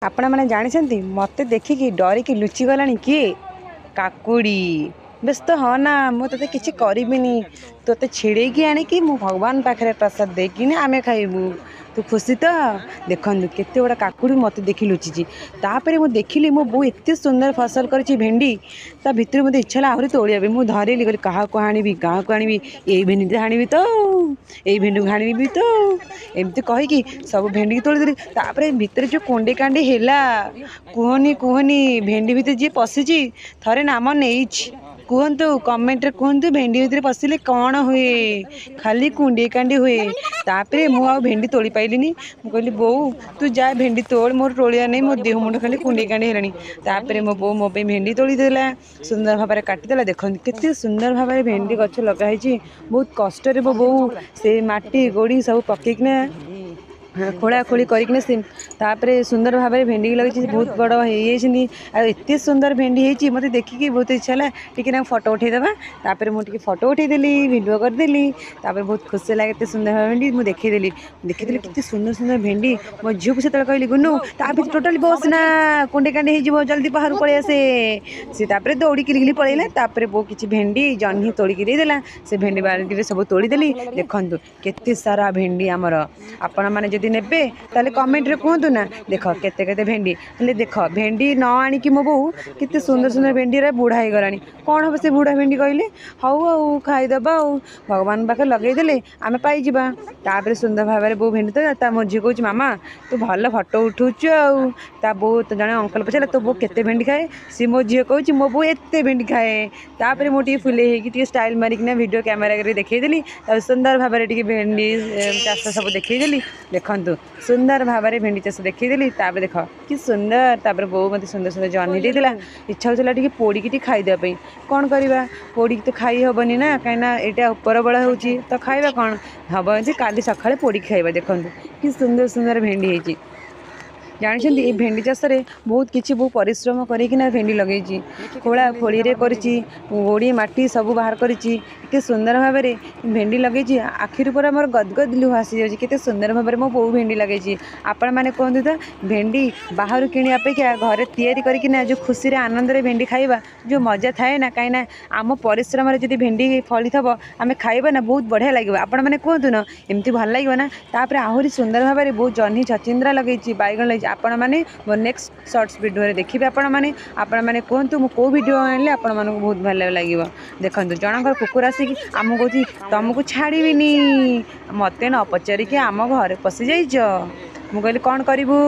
ଆପଣମାନେ ଜାଣିଛନ୍ତି, ମୋତେ ଦେଖିକି ଡରିକି ଲୁଚିଗଲାଣି କିଏ? କାକୁଡ଼ି। ବ୍ୟସ୍ତ ହ ନା, ମୁଁ ତୋତେ କିଛି କରିବିନି। ତୋତେ ଛିଡ଼େଇକି ଆଣିକି ମୁଁ ଭଗବାନ ପାଖରେ ପ୍ରସାଦ ଦେଇକିନି ଆମେ ଖାଇବୁ। ତୁ ଖୁସି ତ? ଦେଖନ୍ତୁ, କେତେ ବଡ଼ କାକୁଡ଼ି ମୋତେ ଦେଖି ଲୁଚିଛି। ତାପରେ ମୁଁ ଦେଖିଲି ମୋ ବୋଉ ଏତେ ସୁନ୍ଦର ଫସଲ କରିଛି ଭେଣ୍ଡି। ତା ଭିତରୁ ମୋତେ ଇଚ୍ଛା ହେଲା ଆହୁରି ତୋଳିବା ପାଇଁ। ମୁଁ ଧରିଲି, କହିଲି କାହାକୁ ଆଣିବି, କାହାକୁ ଆଣିବି, ଏଇ ଭେଣ୍ଡିଟା ଆଣିବି ତ, ଏଇ ଭେଣ୍ଡିକୁ ଆଣିବି ତ। ଏମିତି କହିକି ସବୁ ଭେଣ୍ଡିକି ତୋଳିଦେଲି। ତାପରେ ଭିତରେ ଯେଉଁ କୁଣ୍ଡେଇ କାଣ୍ଡି ହେଲା, କୁହନି କୁହନି। ଭେଣ୍ଡି ଭିତରେ ଯିଏ ପଶିଛି ଥରେ ନାମ ନେଇଛି, କୁହନ୍ତୁ, କମେଣ୍ଟରେ କୁହନ୍ତୁ, ଭେଣ୍ଡି ଭିତରେ ପଶିଲେ କ'ଣ ହୁଏ? ଖାଲି କୁଣ୍ଡେଇ କାଣ୍ଡି ହୁଏ। ତାପରେ ମୁଁ ଆଉ ଭେଣ୍ଡି ତୋଳି ପାଇଲିନି। ମୁଁ କହିଲି, ବୋଉ ତୁ ଯା ଭେଣ୍ଡି ତୋଳ, ମୋର ତୋଳିବା ନାହିଁ, ମୋ ଦେହ ମୁଣ୍ଡ ଖାଲି କୁଣ୍ଡେଇ କାଣ୍ଡି ହେଲାଣି। ତାପରେ ମୋ ବୋଉ ମୋ ପାଇଁ ଭେଣ୍ଡି ତୋଳିଦେଲା, ସୁନ୍ଦର ଭାବରେ କାଟିଦେଲା। ଦେଖନ୍ତୁ, କେତେ ସୁନ୍ଦର ଭାବରେ ଭେଣ୍ଡି ଗଛ ଲଗା ହେଇଛି। ବହୁତ କଷ୍ଟରେ ମୋ ବୋଉ ସେ ମାଟି ଗୋଡ଼ି ସବୁ ପକେଇକିନା, ଖୋଳା ଖୋଳି କରିକିନା ସେ ତାପରେ ସୁନ୍ଦର ଭାବରେ ଭେଣ୍ଡିକି ଲଗେଇଛି। ବହୁତ ବଡ଼ ହେଇଯାଇଛନ୍ତି ଆଉ ଏତେ ସୁନ୍ଦର ଭେଣ୍ଡି ହେଇଛି। ମୋତେ ଦେଖିକି ବହୁତ ଇଚ୍ଛା ହେଲା ଟିକେ ତାଙ୍କୁ ଫଟୋ ଉଠେଇଦେବା। ତାପରେ ମୁଁ ଟିକେ ଫଟୋ ଉଠେଇଦେଲି, ଭିଡ଼ିଓ କରିଦେଲି। ତାପରେ ବହୁତ ଖୁସି ଲାଗେ, ଏତେ ସୁନ୍ଦର ଭାବେ ଭେଣ୍ଡି ମୁଁ ଦେଖେଇଦେଲି, ଦେଖିଦେଲି କେତେ ସୁନ୍ଦର ସୁନ୍ଦର ଭେଣ୍ଡି। ମୋ ଝିଅକୁ ସେତେବେଳେ କହିଲି, ଗୁନୁ, ତା ଭିତରେ ଟୋଟାଲି ବସ୍ ନା, କୁଣ୍ଡେଇ କାଣ୍ଡି ହେଇଯିବ, ଜଲ୍ଦି ବାହାରକୁ ପଳେଇ ଆସେ। ସେ ତାପରେ ଦୌଡ଼ିକି ପଳେଇଲା। ତାପରେ ବୋଉ କିଛି ଭେଣ୍ଡି ଜହ୍ନି ତୋଳିକି ଦେଇଦେଲା। ସେ ଭେଣ୍ଡି ବାଲ୍ଟିରେ ସବୁ ତୋଳିଦେଲି। ଦେଖନ୍ତୁ, କେତେ ସାରା ଭେଣ୍ଡି ଆମର। ଆପଣମାନେ ଯଦି ନେବେ ତାହେଲେ କମେଣ୍ଟରେ କୁହନ୍ତୁ ନା। ଦେଖ, କେତେ କେତେ ଭେଣ୍ଡି ହେଲେ। ଦେଖ, ଭେଣ୍ଡି ନ ଆଣିକି ମୋ ବୋଉ କେତେ ସୁନ୍ଦର ସୁନ୍ଦର ଭେଣ୍ଡିରେ ବୁଢ଼ା ହେଇଗଲାଣି। କ'ଣ ହେବ ସେ ବୁଢ଼ା ଭେଣ୍ଡି କହିଲେ? ହଉ, ଆଉ ଖାଇଦେବା, ଆଉ ଭଗବାନ ପାଖରେ ଲଗେଇଦେଲେ ଆମେ ପାଇଯିବା। ତାପରେ ସୁନ୍ଦର ଭାବରେ ବୋଉ ଭେଣ୍ଡି ତ ତା ମୋ ଝିଅ କହୁଛି, ମାମା ତୁ ଭଲ ଫଟୋ ଉଠଉଛୁ। ଆଉ ତା ବୋଉ, ଜଣେ ଅଙ୍କଲ ପଚାରିଲା, ତୋ ବୋଉ କେତେ ଭେଣ୍ଡି ଖାଏ? ସିଏ ମୋ ଝିଅ କହୁଛି, ମୋ ବୋଉ ଏତେ ଭେଣ୍ଡି ଖାଏ। ତାପରେ ମୁଁ ଟିକେ ଫୁଲେଇ ହେଇକି ଟିକେ ଷ୍ଟାଇଲ୍ ମାରିକିନା ଭିଡ଼ିଓ କ୍ୟାମେରା କରି ଦେଖେଇଦେଲି। ତାପରେ ସୁନ୍ଦର ଭାବରେ ଟିକେ ଭେଣ୍ଡି ଚାଷ ସବୁ ଦେଖେଇଦେଲି। ଦେଖନ୍ତୁ, ସୁନ୍ଦର ଭାବରେ ଭେଣ୍ଡି ଚାଷ ଦେଖେଇଦେଲି। ତାପରେ ଦେଖ କି ସୁନ୍ଦର। ତାପରେ ବୋଉ ମୋତେ ସୁନ୍ଦର ସୁନ୍ଦର ଜହ୍ନି ଦେଇଦେଲା। ଇଚ୍ଛା ହେଉଥିଲା ଟିକେ ପୋଡ଼ିକି ଟିକେ ଖାଇଦେବା ପାଇଁ। କ'ଣ କରିବା, ପୋଡ଼ିକି ତ ଖାଇ ହେବନି ନା, କାହିଁକିନା ଏଇଟା ଉପର ବେଳା ହେଉଛି, ତ ଖାଇବା କ'ଣ ହେବ ଯେ କାଲି ସକାଳେ ପୋଡ଼ିକି ଖାଇବା। ଦେଖନ୍ତୁ, କି ସୁନ୍ଦର ସୁନ୍ଦର ଭେଣ୍ଡି ହେଇଛି। ଜାଣିଛନ୍ତି, ଏଇ ଭେଣ୍ଡି ଚାଷରେ ବହୁତ କିଛି ବହୁତ ପରିଶ୍ରମ କରିକିନା ଭେଣ୍ଡି ଲଗେଇଛି। ଖୋଳା ଖୋଳିରେ କରିଛି, ଗୋଡ଼ି ମାଟି ସବୁ ବାହାର କରିଛି। ଏତେ ସୁନ୍ଦର ଭାବରେ ଭେଣ୍ଡି ଲଗେଇଛି, ଆଖିରୁ ପୁରା ମୋର ଗଦଗଦ ଲୁହ ଆସିଯାଉଛି। କେତେ ସୁନ୍ଦର ଭାବରେ ମୋ ବୋଉ ଭେଣ୍ଡି ଲଗେଇଛି। ଆପଣମାନେ କୁହନ୍ତୁ ତ, ଭେଣ୍ଡି ବାହାରୁ କିଣିବା ଅପେକ୍ଷା ଘରେ ତିଆରି କରିକିନା ଯେଉଁ ଖୁସିରେ ଆନନ୍ଦରେ ଭେଣ୍ଡି ଖାଇବା ଯେଉଁ ମଜା ଥାଏ ନା, କାହିଁକିନା ଆମ ପରିଶ୍ରମରେ ଯଦି ଭେଣ୍ଡି ଫଳିଥିବ ଆମେ ଖାଇବା ନା, ବହୁତ ବଢ଼ିଆ ଲାଗିବ। ଆପଣମାନେ କୁହନ୍ତୁ ନା, ଏମିତି ଭଲ ଲାଗିବ ନା? ତାପରେ ଆହୁରି ସୁନ୍ଦର ଭାବରେ ବହୁତ ଜହ୍ନି ଛଚିନ୍ଦ୍ରା ଲଗେଇଛି, ବାଇଗଣ ଲଗେଇଛି। ଆପଣମାନେ ମୋ ନେକ୍ସଟ ସର୍ଟସ୍ ଭିଡ଼ିଓରେ ଦେଖିବେ। ଆପଣମାନେ କୁହନ୍ତୁ, ମୁଁ କେଉଁ ଭିଡ଼ିଓ ଆଣିଲେ ଆପଣମାନଙ୍କୁ ବହୁତ ଭଲ ଲାଗିବ? ଦେଖନ୍ତୁ, ଜଣଙ୍କର କୁକୁର ଆସିକି ଆମକୁ କହୁଛି, ତମକୁ ଛାଡ଼ିବିନି, ମୋତେ ନ ପଚାରିକି ଆମ ଘରେ ପଶିଯାଇଛ। ମୁଁ କହିଲି, କ'ଣ କରିବୁ?